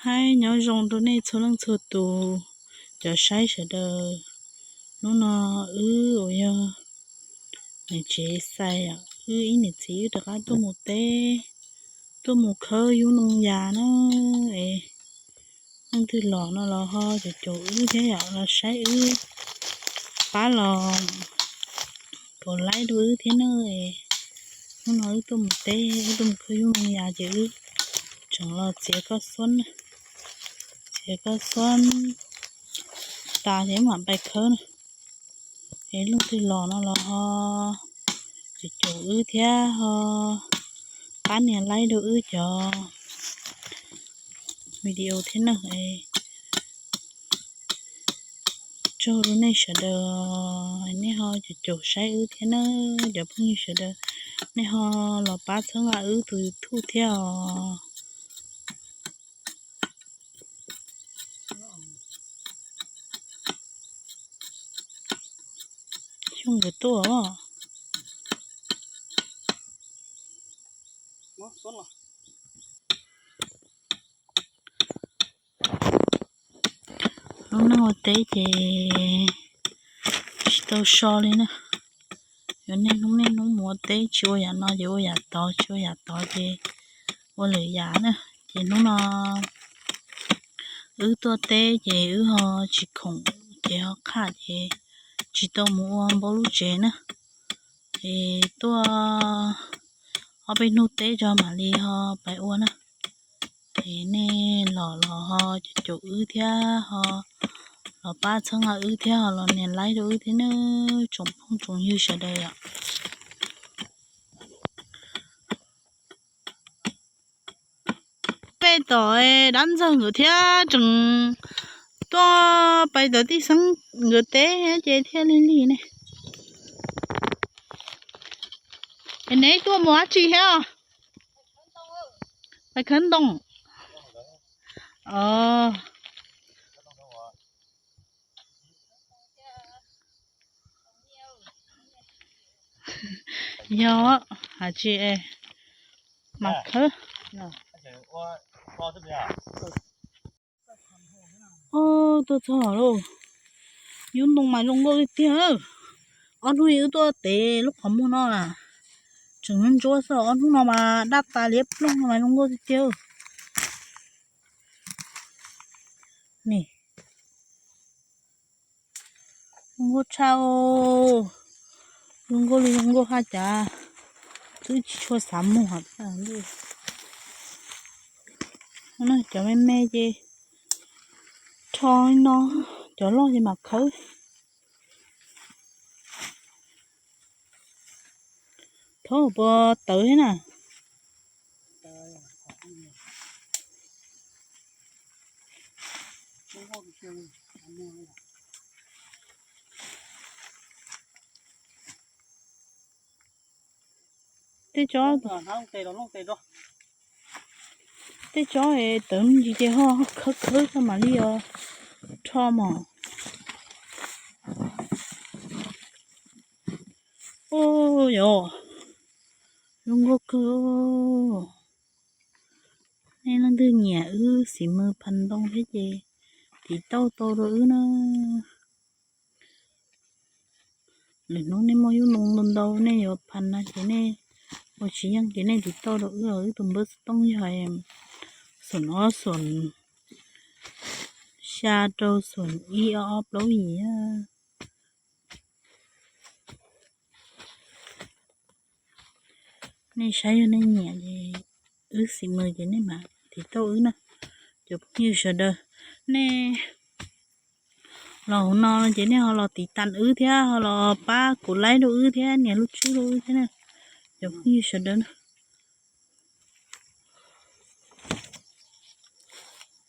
Hais nyob zoo rau nej txhua leej txhua tus cov saib sawv daws. Hnub no wb uas yog niam tsev Xais, wb ib niam txiv wb rov qab tuaj mus teb, tuaj mus khawb yub noo yas na. Es leej twg los no los ho caum caum wb thiab yom, los saib wb, pab los kaum laib rau wb thiab na. Hnub no wb tuaj mus teb, wb tuaj mus khawb yub noo yas ces wb tseem los txiav koj xuab na, txiav koj xuab tas ces mam pais khawb na. Es leej twg los no los ho caum caum wb thiab ho pab nias like rau wb cov video thiab na. Tsaug rau nej sawv daws, nej ho caum caum saib wb thiab na, cov phooj ywg sawv daws, nej ho los pab txhawb nqa wb tus YouTube thiab os. Xyoo nkawd tuaj. Lub neej ua teb ces tsis tau so li na. Yuav niaj hnub niaj hnub mus ua teb, tsis ua yam no ces ua yam tod, tsis ua yam tod ces ua lwm yam na. Ces hnub no wb tuaj teb ces wb ho tsis khoom ces ho qhaj ces tsis tau mus ua npau lub tsev na. Es tuaj ob peb hnub teb tso mam li ho pais ua na. Es nej los los ho caum caum wb thiab ho los pab txhawb nqa wb thiab ho los nias like rau wb thiab nawb tsoom phooj tsoom ywg sawv daws yom. Peb tom dab ntxawg nkawd thiab tseem tuaj pais tom tij xeeb nkawd teb ces thiaj li lig ne. Es neb tuaj mus dab tsi thiab? Pais khawb ntoo. Yog, hais tsis es mas khawb. Tuaj txog lauj, yub ntoo mas zoo nkauj tiag tiag. Ob hnub wb tuaj tev lub qhov muag no na, tseem ntsuab xwb, ob hnub no mas daj tas liab ploog no mas zoo nkauj tiag tiag. Ni, zoo nkauj tshaj, zoo nkauj li zoo nkauj haj cav, twb tsis tshua xav muag. Cov me me ces rho li no, cov loj ces mam khawb. Thaub puas tawv thiab na? Tej tsob, tej tsob tawv me ntsis ces ho khawb khawb tso mam li os, rho mos. Ub, yog zoo nkauj kawg. Nej leej twg nyiam wb xim mws phas ntoo thiab ces tiv tauj tau rau wb na. Lwm hnub nej muaj yub ntoo ntau ntau nej yuav phas na ces nej ua tsis yeej ces nej tiv tauj rau wb, wb tus npawb xov tooj yog xoom ob xoom xya rau xoom ib ob ob plaub yim. Nej saib yog nej nyiam ces wb xim mws ces nej mam tiv tauj wb na. Cov phooj ywg sawv daws, nej los hauv no ces nej ho los tiv tas wb thiab ho los pab kuv laib rau wb thiab nias lub tswb rau wb thiab na. Cov phooj ywg sawv daws na,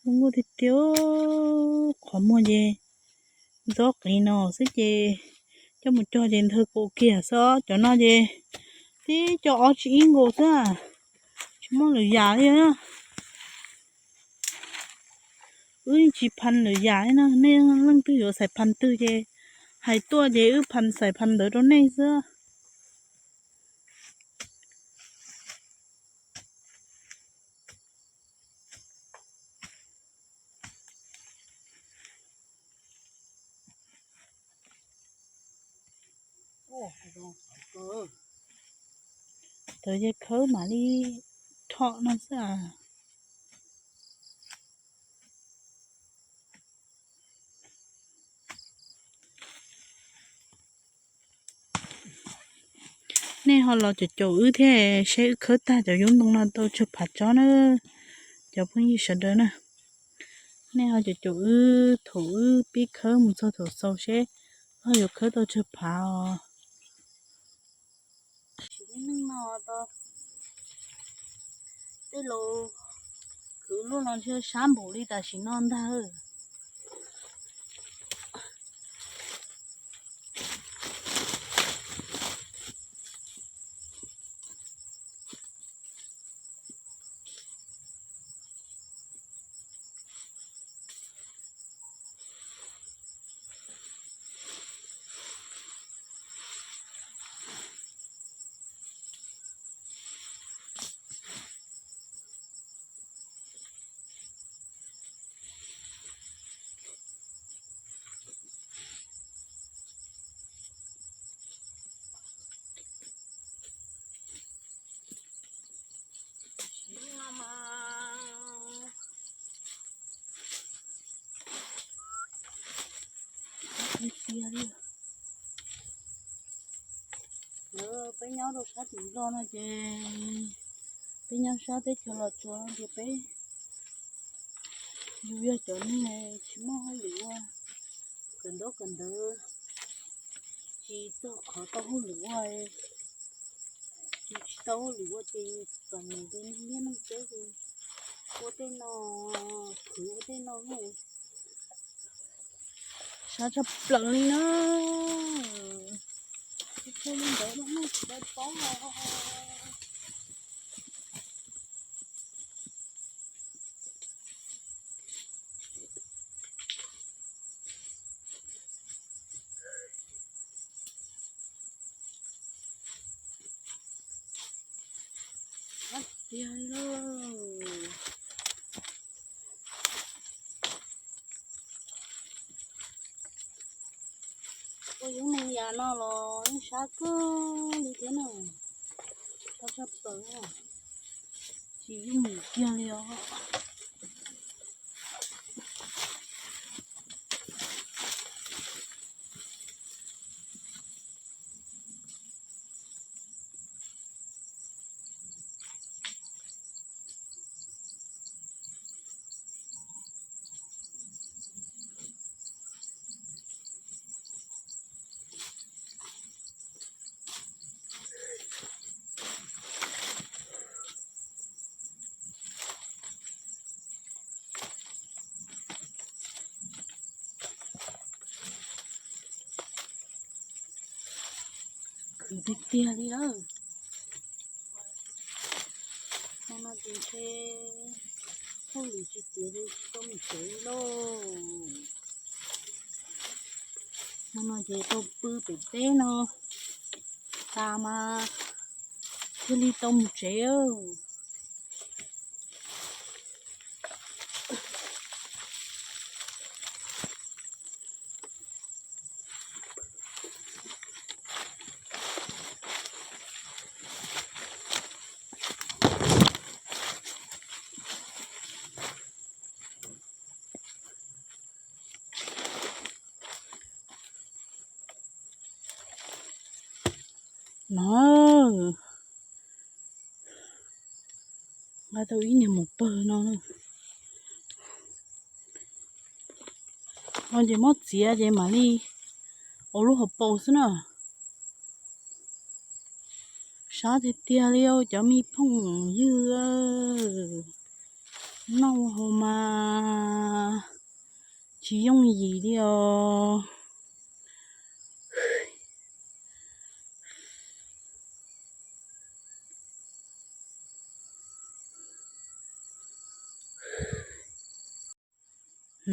zoo nkauj tiag tiag. Qhov muag ces ntxob qiv no xwb ces coj mus cog ces ntawg kaum kiag xwb. Cov no ces tib co ob tsi ib nkaus xwb, tsis muaj lwm yam li. Wb tsis phas lwm yam li na, nej leej twg yuav xaim phas twg ces hais tuaj ces wb phas xaim phas ntawd rau nej xwb. Tawm ces khawb mam li rho no xwb as. Nej ho los caum caum wb thiab seb wb khawb tag cov yub ntoo no tau tsawg phav tsob na, cov phooj ywg sawv daws na. Nej ho caum caum wb thaum wb pib khawb mus txog thaum xaus seb ho yuav khawb tau tsawg phav os. Sim neej no tau tej laus khwv luaj los ntshe sab npaum li tam sim no ntag. Lawv peb nyob rau sab tim Nplog no ces peb nyob sab teb chaws Los Tsuas no ces peb yus yog cov neeg tsis muaj hauj lwm ua, kawm ntaub kawm ntawv tsis txog qhov tau hauj lwm ua, yus tsis tau hauj lwm ua ces txom nyem li neeg liaj neeg teb ces ua tej no, khwv ua tej no. Sab tshaj plaws li na. Tsis tshua li ntawd mas nej tsis tau paub os. Qab tiag li lauj. Ua yub moo yas no los yeej sab kawg li thiab na. Sab tshaj plaws, tsis yooj yim kiag li os. Khwv tiag tiag li lawm. Hmo no ces ntshe hauj lwm tsis tiav ces tsis tau mus tsev li lauj. Hmo no ces tau pw pem teb no tas mas thiaj li tau mus tsev. No, nqa tau ib niag mus pawg no. No ces muab txiav ces mam li ua lub hauv paus xwb na. Sab tiag tiag li cov me phooj ywg, noj haus mas tsis yooj yim li os.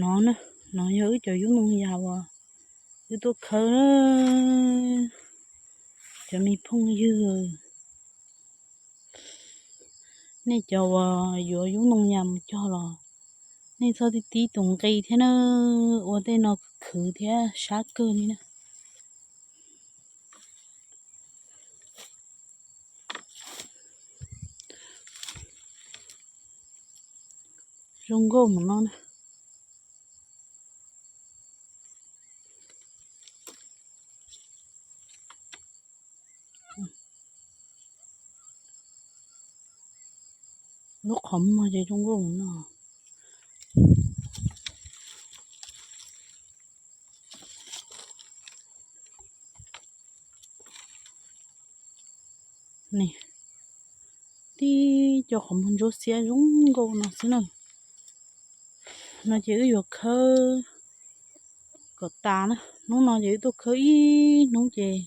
No na, no yog wb cov yub moo yas uas wb tuaj khawb. Cov me phooj ywg, nej cov uas yuav yub moo yas mus cog los nej txhob tib tib tus nqi thiab na, ua tej no khwv thiab sab kawg li na. Zoo nkauj mus no na. Lub qhov muag ces zoo nkauj mus no. Tib co qhov muag ntsuab xiab zoo nkauj no xwb na. No ces wb yuav khawb kom tas na. Hnub no ces wb tuaj khawb ib hnub ces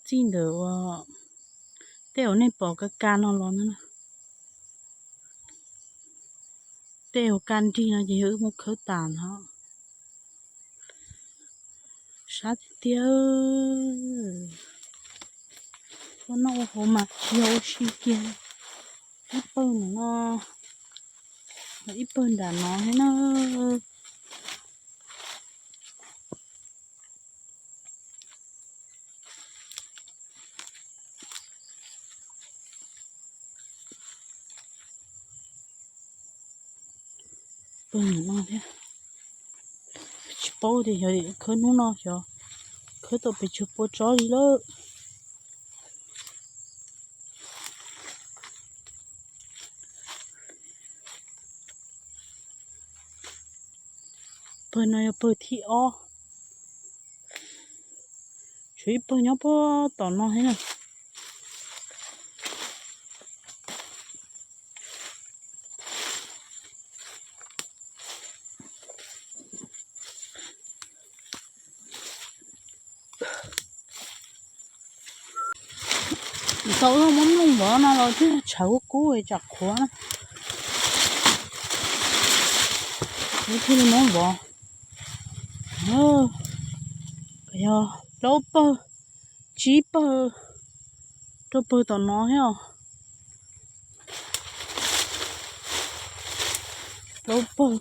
txij ntawm uas tej uas nej pom ka ka no los na. Tej uas ka nrig no ces yog wb muab khawb tas ntag. Sab tiag tiag. Ua noj ua haus mas tsis yog ua si kiag. Ib pawg no, ib pawg nram no thiab na. Pawg no thiab. Tsis paub tias xyov khawb hnub no xyov khawb tau pes tsawg pua tsob li lawm. Pawg no yog pawg thib ob. Tshuav ib pawg nyob puag tom no thiab na. Tau muab mloog vov no los twb tshawv kub tsam qhuav na. Kuv thiaj li muab vov. Yog plaub pawg, tsib pawg, rau pawg tom no thiab os. Plaub pawg.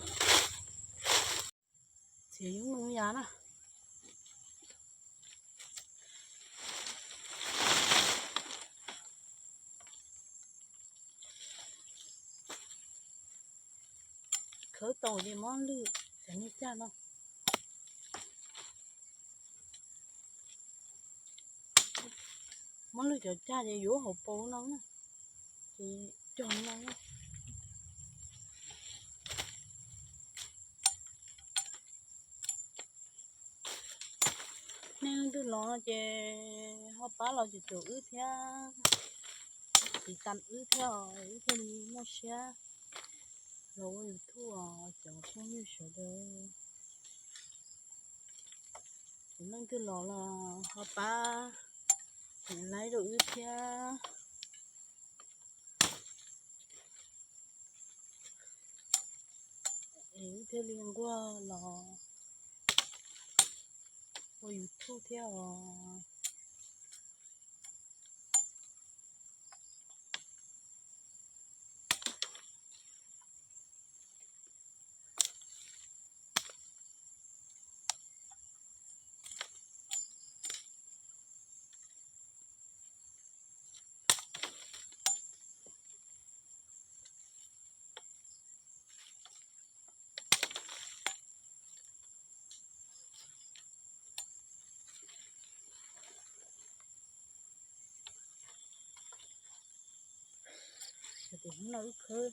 Txiav yeeb no ya na. Khawb tau ces muab lwj cov niag cag no. Muab lwj cov cag ces yuav hauv paus no na, ces cog no na. Nej leej twg los no ces ho pab los caum caum wb thiab, tiv tas wb thiab, wb thiaj li muaj siab los ua YouTube os cov phooj ywg sawv daws. Leej twg los los ho pab nias like rau wb thiab, es wb thiaj li nquag los ua YouTube thiab os. Hnub no wb khawb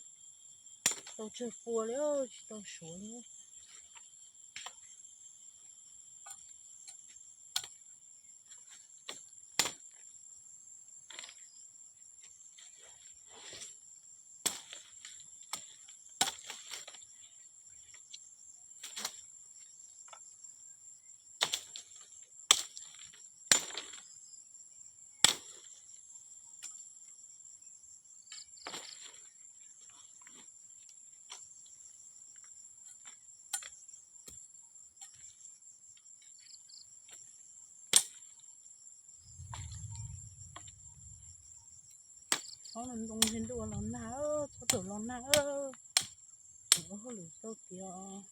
tau tsawg pua li, tsis tau suav li. Txhob ntoo ntuj los nag, txhob txawm los nag, ua hauj lwm tau tiav.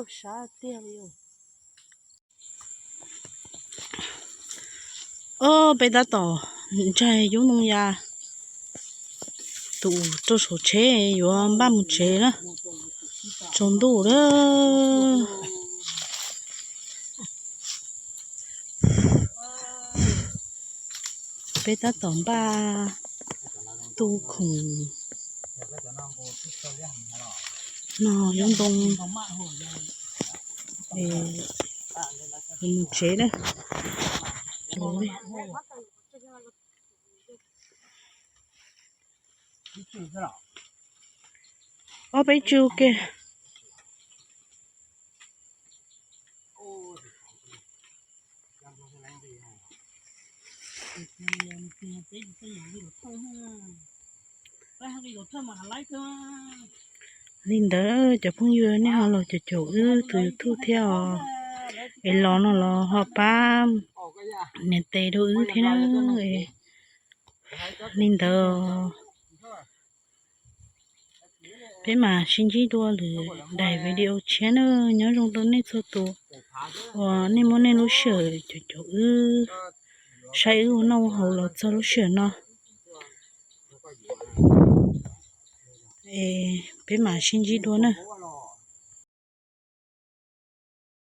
Sab tiag li. Ob, peb tab tom ntsaig yub ntoo ya, tus rau saum tsheb yuav npaj mus tsev na, tsaus ntuj lawm. Peb tab tom npaj tu khoom no yub ntoo mus tsev na. Ob peb tsw ke. Li ntawd cov phooj ywg, nej ho los caum caum wb tus YouTube thiab os, es los no los ho pab nias tes rau wb thiab na. Li ntawd peb mam sib ntsib dua lwm daim video tshiab na. Nyob zoo rau nej txhua tus uas nej muab nej lub sij hawm caum caum wb, saib wb ua noj ua haus los txog lub sij hawm no. Es peb mam sib ntsib dua na.